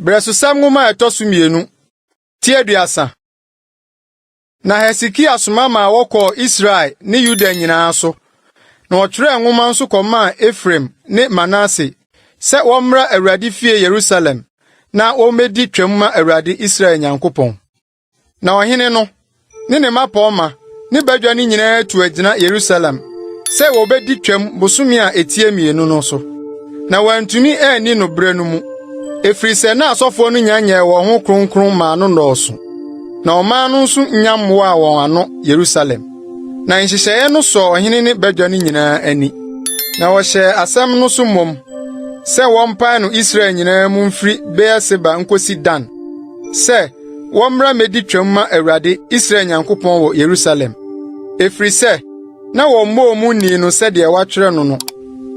Brɛsosɛm Nwoma a ɛtɔ so mienu, ti 30. Na Hesekia soma maa wɔkɔɔ Israel ne Yuda nyinaa so, na wɔtwerɛɛ nwoma nso kɔmaa Efraim ne Manase sɛ wɔmmra Awurade fie Yerusalem na wommedi Twam mma Awurade Israel Nyankopɔn. Na ɔhene no, ne ne mmapɔmma ne badwa no nyinaa tu agyina Yerusalem sɛ wobedi Twam bosome a etia mienu no so. Na wɔantumi anni no bere no mu, efiri sɛ na asɔfoɔ no nya nyɛɛ wɔn ho kronkron maa no nnɔɔso, na ɔman no nso nnya mmoaa wɔn ano Yerusalem. Na nhyehyɛe no sɔɔ ɔhene ne badwa no nyinaa ani. Na wɔhyɛɛ asɛm no so mmom sɛ wɔmpae no Israel nyinaa mu mfiri Beer-Seba nkosi Dan, sɛ wɔmmra mmedi Twam mma Awurade, Israel Nyankopɔn wɔ Yerusalem. Efiri sɛ, na wɔmmɔɔ mu nnii no sɛdeɛ wɔatwerɛ no no.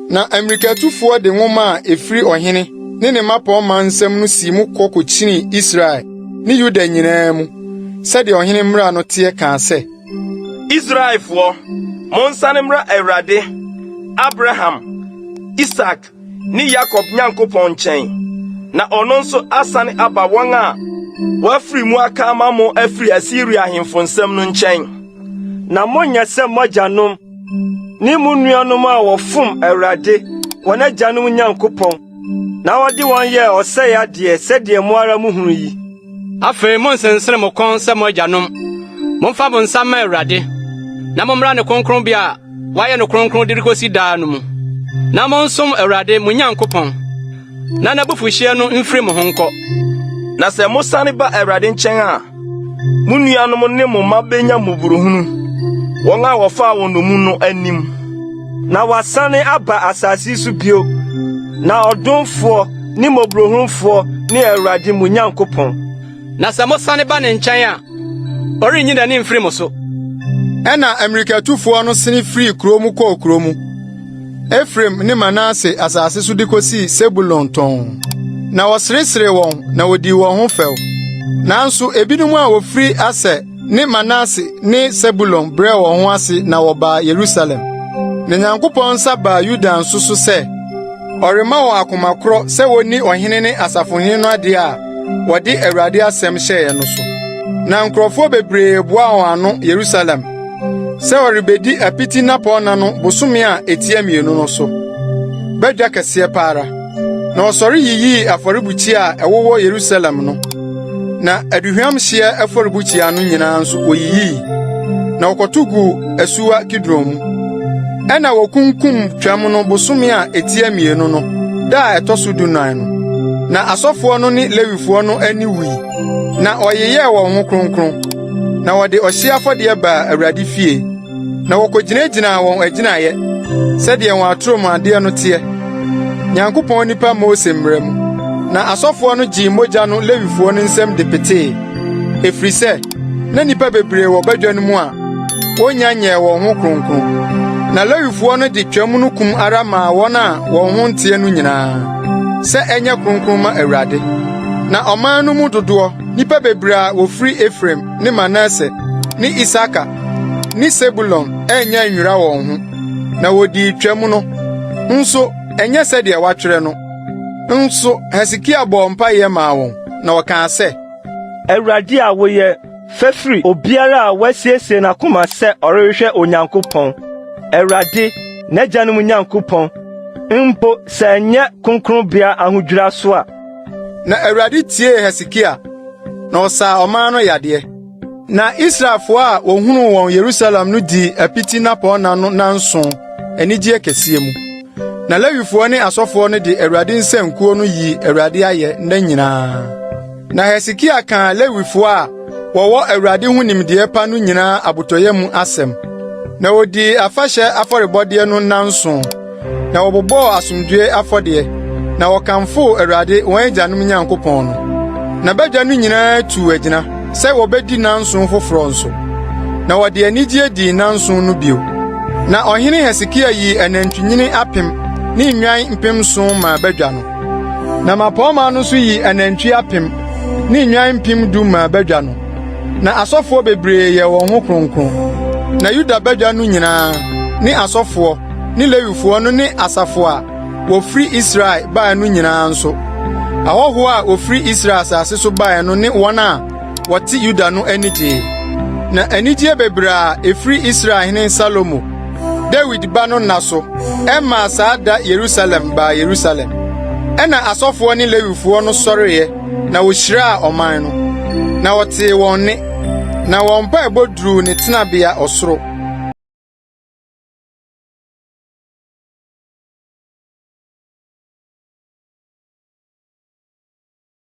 Na ammirikatufoɔ de nwoma a efiri ɔhene ne ne mmapɔmma nsam no sii mu kɔ kokyinii Israel ne Yuda nyinaa mu, sɛdeɛ ɔhene mmara no teɛ kaa sɛ, Israelfoɔ, monsane mmra Awurade, Abraham, Isak ne Yakob Nyankopɔn nkyɛn, na ɔno nso asane aba wɔn a wɔafiri mu aka ama mo afiri Asiria ahemfo nsam no nkyɛn. Na monnyɛ sɛ mo agyanom ne mo nuanom a wɔfom Awurade, wɔn agyanom Nyankopɔn, na wɔde wɔn yɛɛ ɔsɛe adeɛ sɛdeɛ mo ara muhunu yi. Afei monnsensene mo kɔn sɛ mo agyanom. Momfa mo nsa mma Awurade, na mommra ne kronkronbea a wayɛ no kronkron de rekosi daa no mu. Na monsom Awurade, mo Nyankopɔn, na n'abufuhyeɛ no mfiri mo ho nkɔ. Na sɛ mosane ba Awurade nkyɛn a, mo nuanom ne mo mma benya mmɔborɔhunu, wɔn a wɔfaa wɔn nnommum no anim. Na wɔasane aba asase yi so bio, na ɔdomfoɔ ne mmɔborɔhunufoɔ ne Awurade mo Nyankopɔn. Na sɛ mosane ba ne nkyɛn a, ɔrenyi n'ani mfiri mo so. Ɛnna ammirikatufoɔ no sene firii kurow mu kɔɔ kurow mu, Efraim ne Manase asase so de kosii Sebulon tɔnn. Na wɔsereseree wɔn na wodii wɔn ho fɛw. Nanso ebinom a wofiri Aser ne Manase ne Sebulon brɛɛ wɔn ho ase na wɔbaa Yerusalem. Na Nyankopɔn nsa baa Yuda nso so sɛ ɔrema wɔn akoma korɔ sɛ wonni ɔhene ne asafohene no ade a wɔde Awurade asɛm hyɛe no so. Na nkurɔfoɔ bebree boaa wɔn ano Yerusalem sɛ wɔrebedi apiti nnapɔnna no bosome a etia mienu no so, badwa kɛseɛ pa ara. Na wɔsɔre yiyii afɔrebukyia a ɛwowɔ Yerusalem no, na aduhuamhyeɛ afɔrebukyia no nyinaa nso woyiyii, na wɔkɔto guu asuwa Kidron mu. Ɛnna wokunkum Twam no bosome a etia mienu no da a ɛtɔ so dunan no. Na asɔfoɔ no ne Lewifoɔ no ani wui, na wɔyeyɛɛ wɔn ho kronkron, na wɔde ɔhyeɛ afɔdeɛ baa Awurade fie. Na wokogyinagyinaa wɔn agyinaeɛ, sɛdeɛ wɔn atorɔmuadeɛ no teɛ, Nyankopɔn nipa Mose mmara mu. Na asɔfoɔ no gyee mogya no Lewifoɔ no nsam de petee, ɛfiri sɛ, na nnipa bebree wɔ badwa no mu a wonnya nyɛɛ wɔn ho kronkron. Na Lewifoɔ no de Twam no kum ara maa wɔn a wɔn ho nteɛ no nyinaa, sɛ ɛnyɛ kronkron mma Awurade. Na ɔman no mu dodoɔ, nnipa bebree a wofiri Efraim ne Manase ne Isakar ne Sebulon annya annwira wɔn ho, na wodii Twam no, nso ɛnyɛ sɛdeɛ wɔatwerɛ no. Nso Hesekia bɔɔ mpae maa wɔn, na ɔkaa sɛ, Awurade a woyɛ fafiri obiara a wasiesie n'akoma sɛ ɔrehwehwɛ Onyankopɔn, Awurade, n'agyanom Nyankopɔn, mpo sɛ ɛnyɛ kronkronbea ahodwira so a. Na Awurade tiee Hesekia, na ɔsaa ɔman no yadeɛ. Na Israelfoɔ a wɔhunuu wɔn Yerusalem no dii apiti nnapɔnna no nnanson anigyeɛ kɛseɛ mu. Na Lewifoɔ ne asɔfoɔ no de Awurade nsankuo no yii Awurade ayɛ nna nyinaa. Na Hesekia kaa Lewifoɔ a wɔwɔ Awurade ho nimdeɛ pa no nyinaa abotɔyam asɛm. Na wodii afahyɛ afɔrebɔdeɛ no nnanson, na wɔbobɔɔ asomdwoe afɔdeɛ, na wɔkamfoo Awurade wɔn agyanom Nyankopɔn no. Na badwa no nyinaa tuu agyina sɛ wobedi nnanson foforɔ nso. Na wɔde anigye dii nnanson no bio. Na ɔhene Hesekia yii anantwinini 1000 ne nnwan 7,000 maa badwa no. Na mmapɔmma no nso yii anantwi 1000 ne nnwan 10,000 maa badwa no. Na asɔfoɔ bebree yɛɛ wɔn ho kronkron. Na Yuda badwa no nyinaa, ne asɔfoɔ, ne Lewifoɔ no ne asafo a wɔfiri Israel baa no nyinaa nso, Ahɔho a wɔfiri Israel asase so bae no ne wɔn a wɔte Yuda no ani gyee. Na anigye bebree a efiri Israelhene Salomo, Dawid ba no nna so, ɛmmaa saa da Yerusalem baa Yerusalem. Ɛnna asɔfoɔ ne Lewifoɔ no sɔreeɛ na wohyiraa ɔman no. Na wɔtee wɔn nne, na wɔn mpaebɔ duruu ne tenabea ɔsoro.